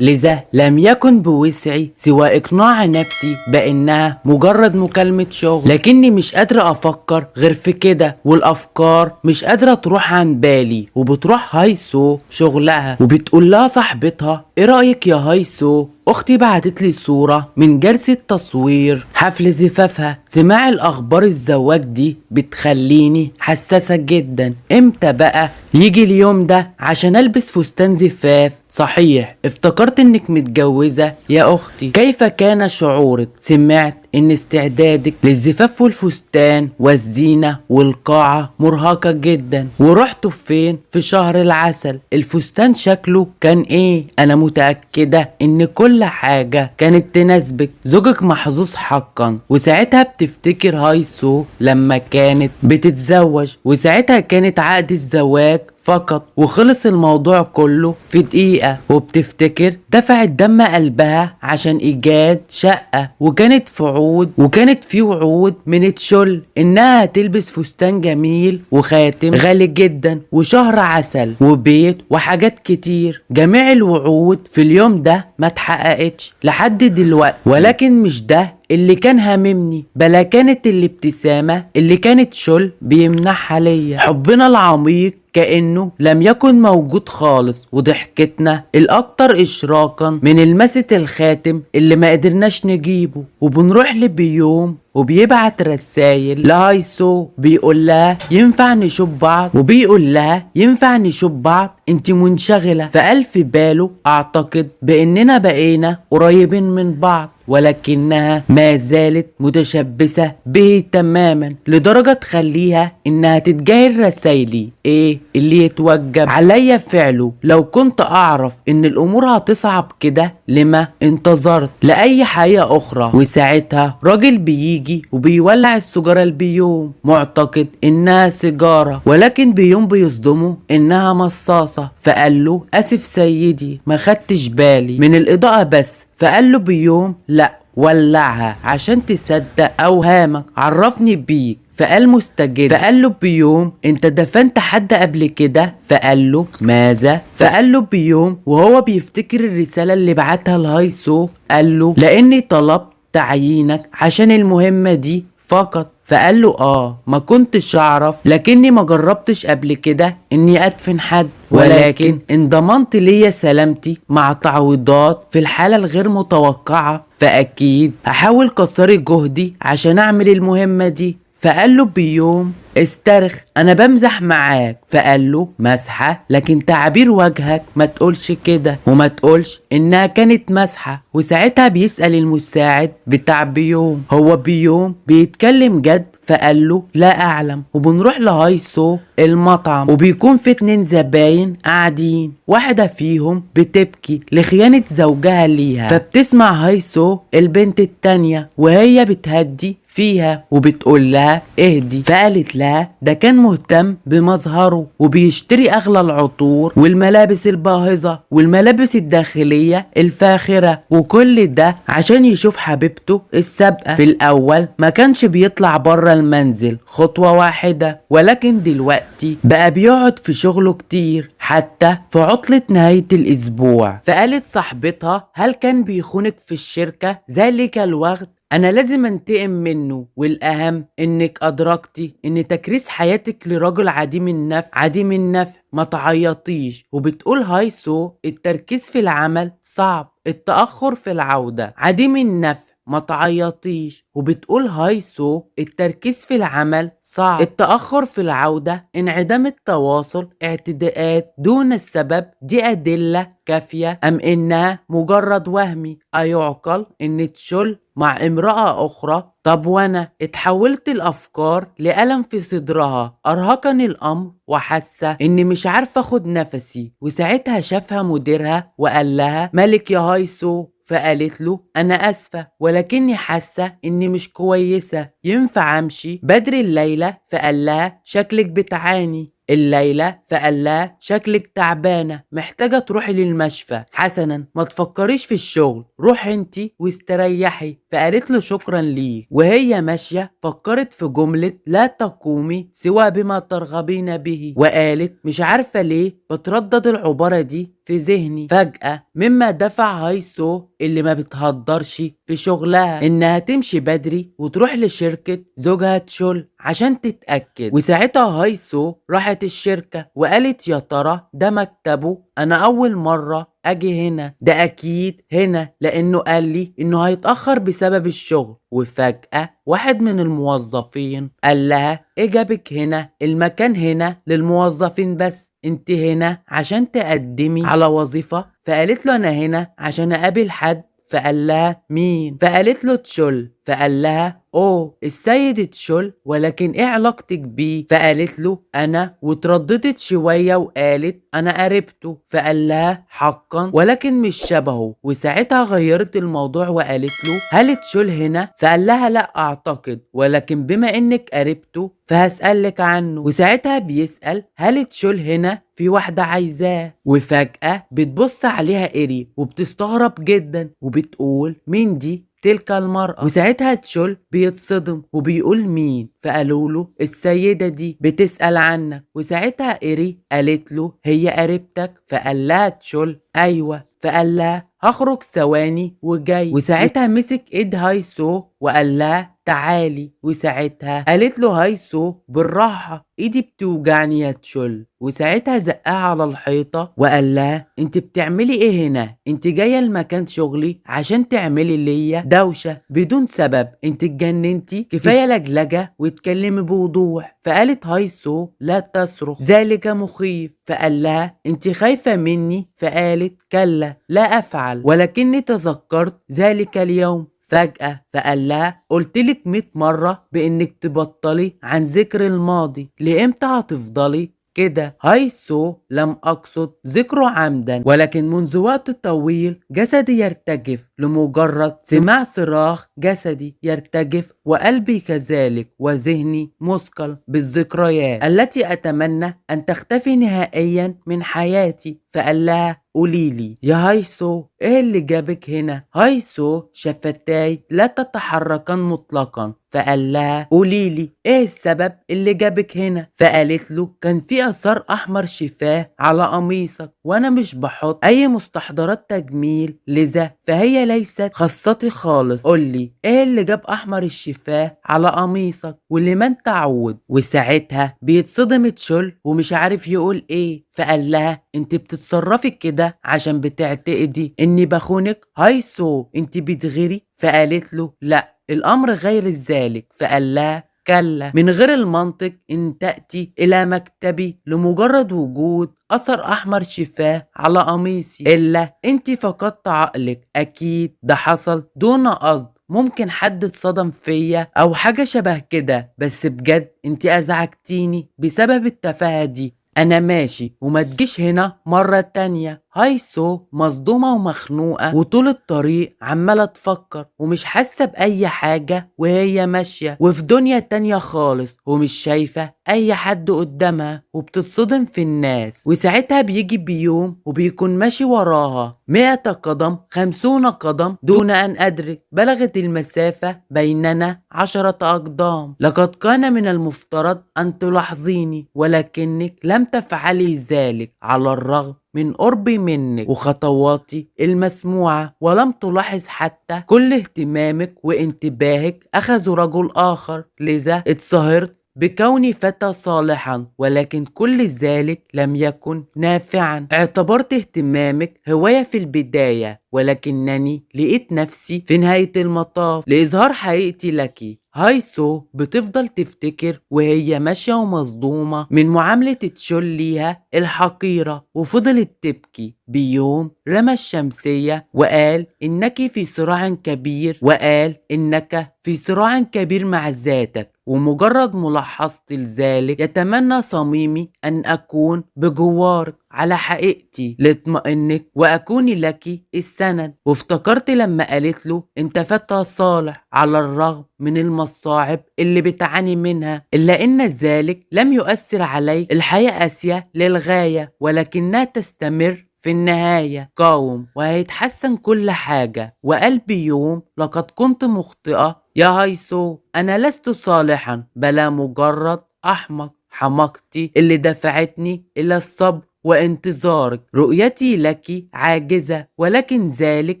لذا لم يكن بوسعي سوى إقناع نفسي بأنها مجرد مكالمة شغل، لكني مش قادرة أفكر غير في كده، والأفكار مش قادرة تروح عن بالي. وبتروح هايسو شغلها وبتقول لها صاحبتها ايه رأيك يا هايسو، اختي بعتت لي صورة من جلسة تصوير حفل زفافها. سماع الاخبار الزواج دي بتخليني حساسة جدا، امتى بقى يجي اليوم ده عشان البس فستان زفاف؟ صحيح افتكرت انك متجوزة يا اختي، كيف كان شعورك؟ سمعت ان استعدادك للزفاف والفستان والزينة والقاعة مرهقة جدا، ورحتوا فين في شهر العسل؟ الفستان شكله كان ايه؟ انا متأكدة ان كل حاجة كانت تناسبك، زوجك محظوظ حقا. وساعتها بتفتكر هايسو لما كانت بتتزوج، وساعتها كانت عقد الزواج فقط وخلص الموضوع كله في دقيقة. وبتفتكر دفعت دم قلبها عشان ايجاد شقة، وكانت في عود وكانت في وعود من تشل انها تلبس فستان جميل وخاتم غالي جدا وشهر عسل وبيت وحاجات كتير. جميع الوعود في اليوم ده ما اتحققتش لحد دلوقتي، ولكن مش ده اللي كان هاممني، بل كانت الابتسامة اللي كانت شل بيمنحها ليا، حبنا العميق كأنه لم يكن موجود خالص، وضحكتنا الأكثر إشراقا من المسة الخاتم اللي ما قدرناش نجيبه. وبنروح لبيوم وبيبعت رسايل لهايسو بيقول لها ينفع نشوف بعض، وبيقول لها ينفع نشوف بعض انت منشغلة. فقال في باله اعتقد باننا بقينا قريبين من بعض، ولكنها ما زالت متشبثة به تماما لدرجة تخليها انها تتجاهل رسايلي. ايه اللي يتوجب عليا فعله؟ لو كنت اعرف ان الامور هتصعب كده لما انتظرت لأي حقيقة اخرى. وساعتها راجل بيجي وبيولع السجارة البيوم معتقد انها سيجارة، ولكن بيوم بيصدمه انها مصاصة. فقال له اسف سيدي ما خدتش بالي من الاضاءة بس. فقال له بيوم لا ولعها عشان تصدق اوهامك، عرفني بيك. فقال مستجد. فقال له بيوم انت دفنت حد قبل كده؟ فقال له ماذا؟ فقال له بيوم وهو بيفتكر الرسالة اللي بعتها لهايسو، قال له لاني طلبت تعيينك عشان المهمة دي فقط. فقال له ما كنتش اعرف، لكني ما جربتش قبل كده اني ادفن حد، ولكن ان ضمنت ليا سلامتي مع تعويضات في الحالة الغير متوقعة فاكيد هحاول كسري جهدي عشان اعمل المهمة دي. فقال له بيوم استرخ انا بمزح معاك. فقال له مسحة، لكن تعابير وجهك ما تقولش كده وما تقولش انها كانت مسحة. وساعتها بيسأل المساعد بتاع بيوم هو بيوم بيتكلم جد؟ فقال له لا اعلم. وبنروح لهايسو المطعم وبيكون في 2 زباين قاعدين، واحدة فيهم بتبكي لخيانة زوجها ليها، فبتسمع هايسو البنت التانية وهي بتهدي فيها وبتقول لها اهدي. فقالت لها ده كان مهتم بمظهره وبيشتري اغلى العطور والملابس الباهظة والملابس الداخلية الفاخرة، وكل ده عشان يشوف حبيبته السابقة. في الاول ما كانش بيطلع بره المنزل خطوة واحدة، ولكن دلوقتي بقى بيقعد في شغله كتير حتى في عطلة نهاية الاسبوع. فقالت صاحبتها هل كان بيخونك في الشركة ذلك الوقت؟ انا لازم انتقم منه، والاهم انك ادركتي ان تكريس حياتك لرجل عديم النفع عديم النفع، ما تعيطيش. وبتقول هايسو التركيز في العمل صعب، التأخر في العودة عديم النفع، ما تعيطيش. وبتقول هايسو التركيز في العمل صعب، التأخر في العودة، انعدام التواصل، اعتداءات دون السبب، دي أدلة كافية أم إنها مجرد وهمي؟ أيعقل إن تشل مع امرأة أخرى؟ طب وأنا اتحولت الأفكار لألم في صدرها، أرهقني الأمر وحاسة إني مش عارفة أخد نفسي. وساعتها شافها مديرها وقال لها مالك يا هايسو؟ فقالت له أنا أسفة ولكني حاسة إني مش كويسة، ينفع أمشي بدري الليلة؟ فقال لها شكلك بتعاني. الليلة. فقال لها شكلك تعبانة، محتاجة تروحي للمشفى. حسنا ما تفكريش في الشغل، روحي انتي واستريحي. فقالت له شكرا ليك. وهي ماشية فكرت في جملة لا تقومي سوى بما ترغبين به، وقالت مش عارفة ليه بتردد العبارة دي في ذهني. فجأة مما دفع هايسو اللي ما بتهدرش في شغلها انها تمشي بدري وتروح لشركة زوجها تشول عشان تتأكد. وساعتها هايسو راحت الشركة وقالت يا ترى ده مكتبه؟ انا اول مرة اجي هنا، ده اكيد هنا لانه قال لي انه هيتأخر بسبب الشغل. وفجأة واحد من الموظفين قال لها ايه جابك هنا؟ المكان هنا للموظفين بس، انت هنا عشان تقدمي على وظيفة؟ فقالت له انا هنا عشان اقابل حد. فقال لها مين؟ فقالت له تشول. فقال لها اوه السيد تشول، ولكن ايه علاقتك بيه؟ فقالت له انا، وترددت شوية وقالت انا قريبته. فقال لها حقا، ولكن مش شبهه. وساعتها غيرت الموضوع وقالت له هل تشول هنا؟ فقال لها لا اعتقد، ولكن بما انك قريبته فهسألك عنه. وساعتها بيسأل هل تشول هنا؟ في واحدة عايزاه. وفجأة بتبص عليها إيري وبتستغرب جدا وبتقول مين دي؟ تلك المرأة. وساعتها تشول بيتصدم وبيقول مين؟ فقالوا له السيدة دي بتسأل عنك. وساعتها إيري قالت له هي قريبتك؟ فقال لها تشول أيوة. فقال لها هخرج ثواني وجاي. وساعتها مسك ايد هايسو وقال لها تعالي. وساعتها قالت له هايسو بالراحة ايدي بتوجعني يا تشول. وساعتها زقها على الحيطة وقال لها انت بتعملي ايه هنا؟ انت جاية المكان شغلي عشان تعملي ليا دوشة بدون سبب، انت اتجننتي؟ كفاية لجلجة واتكلمي بوضوح. فقالت هايسو لا تصرخ ذلك مخيف. فقال لها انت خايفة مني؟ فقالت كلا لا افعل، ولكني تذكرت ذلك اليوم فجأة. فقال لها قلتلك 100 مرة بإنك تبطلي عن ذكر الماضي، لإمتى هتفضلي كده؟ هايسو لم أقصد ذكره عمدا، ولكن منذ وقت طويل جسدي يرتجف لمجرد سماع صراخ جسدي يرتجف، وقلبي كذلك، وذهني مثقل بالذكريات التي أتمنى أن تختفي نهائيا من حياتي. فقال لها قوليلي يا هايسو ايه اللي جابك هنا؟ هايسو شفتاي لا تتحركان مطلقا. فقال لها قوليلي ايه السبب اللي جابك هنا؟ فقالت له كان في اثار احمر شفاه على قميصك، وانا مش بحط اي مستحضرات تجميل، لذا فهي ليست خاصتي خالص. قولي ايه اللي جاب احمر الشفاه على قميصك ولمن تعود؟ وساعتها بيتصدم تشول ومش عارف يقول ايه. فقال لها انت بتتصرفي كده عشان بتعتقدي اني بخونك؟ هايسو انت بتغيري؟ فقالت له لا الامر غير ذلك. فقال لها كلا، من غير المنطق ان تأتي الى مكتبي لمجرد وجود اثر احمر شفاه على قميصي، الا انت فقدت عقلك، اكيد ده حصل دون قصد، ممكن حد اتصدم فيا او حاجة شبه كده، بس بجد انت ازعجتيني بسبب التفاهة دي، انا ماشي وما تجيش هنا مرة تانية. هايسو مصدومة ومخنوقة وطول الطريق عمالة تفكر ومش حاسة بأي حاجة وهي ماشية وفي دنيا تانية خالص ومش شايفة أي حد قدامها وبتتصدم في الناس. وساعتها بيجي بيوم وبيكون ماشي وراها 100 قدم 50 قدم دون أن أدرك، بلغت المسافة بيننا 10 أقدام. لقد كان من المفترض أن تلاحظيني ولكنك لم تفعلي ذلك على الرغم من قربي منك وخطواتي المسموعة، ولم تلاحظ حتى كل اهتمامك وانتباهك أخذ رجل آخر، لذا اتظاهرت بكوني فتى صالحا ولكن كل ذلك لم يكن نافعا. اعتبرت اهتمامك هواية في البداية ولكنني لقيت نفسي في نهاية المطاف لإظهار حقيقتي لك. هايسو بتفضل تفتكر وهي ماشية ومصدومة من معاملة تشول ليها الحقيرة وفضلت تبكي. بيوم رمى الشمسية وقال إنك في صراع كبير، وقال إنك في صراع كبير مع ذاتك، ومجرد ملاحظتي لذلك يتمنى صميمي أن أكون بجوارك على حقيقتي لاطمئنك وأكون لك السند. وافتكرت لما قالت له أنت فتى صالح على الرغم من المصاعب اللي بتعاني منها، إلا إن ذلك لم يؤثر عليك. الحياة قاسية للغاية ولكنها تستمر في النهاية، قاوم وهيتحسن كل حاجة. وقال بيوم لقد كنت مخطئة يا هايسو، أنا لست صالحا بلا مجرد أحمق، حماقتي اللي دفعتني إلى الصبر وانتظارك، رؤيتي لك عاجزة ولكن ذلك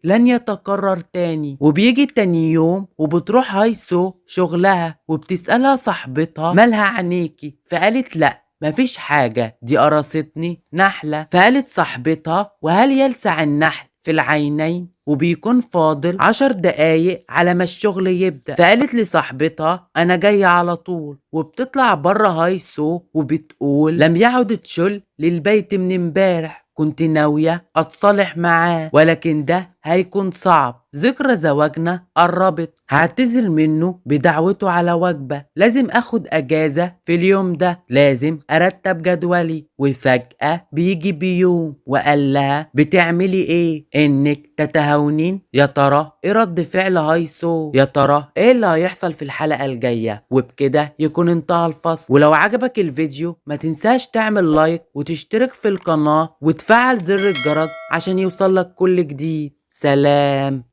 لن يتكرر تاني. وبيجي تاني يوم وبتروح هايسو شغلها وبتسألها صاحبتها مالها عينيكي، فقالت لأ مفيش حاجة، دي قرصتني نحلة. فقالت صاحبتها وهل يلسع النحل في العينين؟ وبيكون فاضل 10 دقايق على ما الشغل يبدأ. فقالت لصاحبتها أنا جاية على طول، وبتطلع بره هايسو وبتقول لم يعد تشل للبيت من امبارح، كنت ناوية أتصالح معاه ولكن ده هيكون صعب، ذكرى زواجنا قربت، هعتذر منه بدعوته على وجبة، لازم اخد اجازة في اليوم ده، لازم ارتب جدولي. وفجأة بيجي بيوم وقال لها بتعملي ايه؟ انك تتهاونين؟ يا ترى ايه رد فعل هايسو؟ يا ترى ايه اللي هيحصل في الحلقة الجاية؟ وبكده يكون انتهى الفصل. ولو عجبك الفيديو ما تنساش تعمل لايك وتشترك في القناة وتفعل زر الجرس عشان يوصلك كل جديد. سلام.